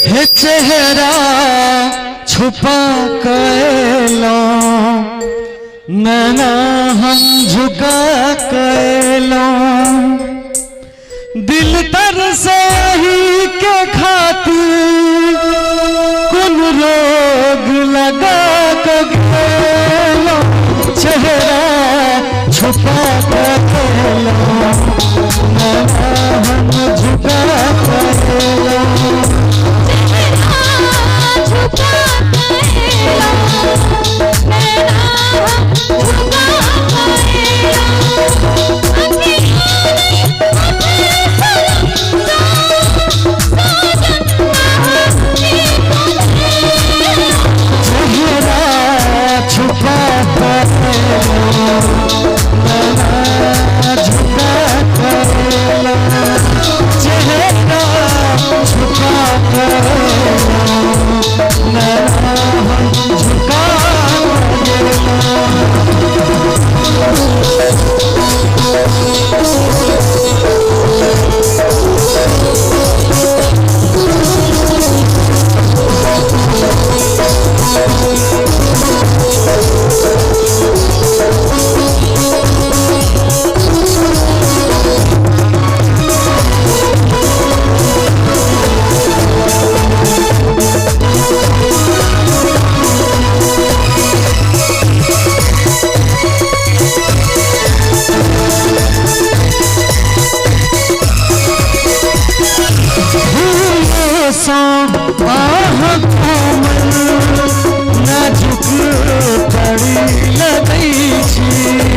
हे चेहरा छुपा कएलहुँ, नैना हम झुका कएलहुँ, दिल तर से अही के खातिर कोन रोग लगा के गेलहुँ, चेहरा छुपा कएलहुँ, नैना हम झुका कएलहुँ। झुका कएलहुँ, नैना हम झुका कएलहुँ, अखियाँ नहि उठे शरम सँ, साजन अहाँ की चेहरा छुपा कएलहुँ, नैना झुका कएलहुँ, चेहरा छुपा कएलहुँ, नैना हम झुका कएलहुँ। भूलो आह कोमल नाजुक पड़ी लगै छी।